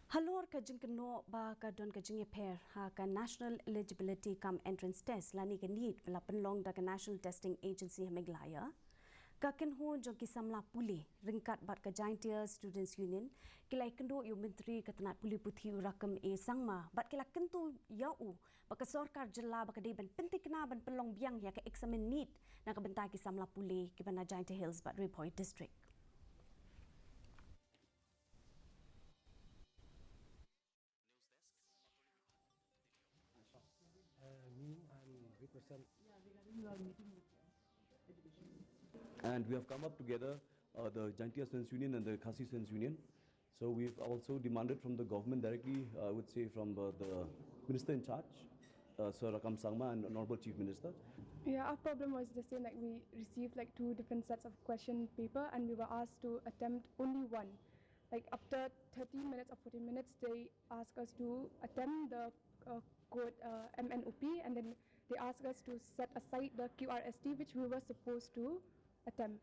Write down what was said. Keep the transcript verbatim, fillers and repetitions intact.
Halor ka jingkynnoh ba ka don ka jingïapher ha ka National Eligibility cum Entrance Test lane ka NEET ba la pynlong da ka National Testing Agency ha Meghalaya, ka kynhun jong ki samla pule ryngkat bad ka Jaintia Students Union ki la ïakynduh ïa u Myntri ka tnat pule puthi u Rakkam A Sangma bad ki la kyntu ïa u ba ka sorkar jylla ba ka dei ban pynthikna ban pynlong biang ïa ka eksamin NEET na ka bynta ki samla pule kiba na Jaintia Hills bad Ri Bhoi District. Uh, me, I'm represent. And we have come up together, uh, the Jaintia Students Union and the Khasi Students Union. So we've also demanded from the government directly, uh, I would say from uh, the minister in charge, uh, Sir Rakkam Sangma and Honorable Chief Minister. Yeah, our problem was the same. Like, we received like two different sets of question paper, and we were asked to attempt only one. Like, after thirty minutes or forty minutes, they asked us to attempt the uh, code uh, M N O P, and then they asked us to set aside the Q R S T, which we were supposed to attempt.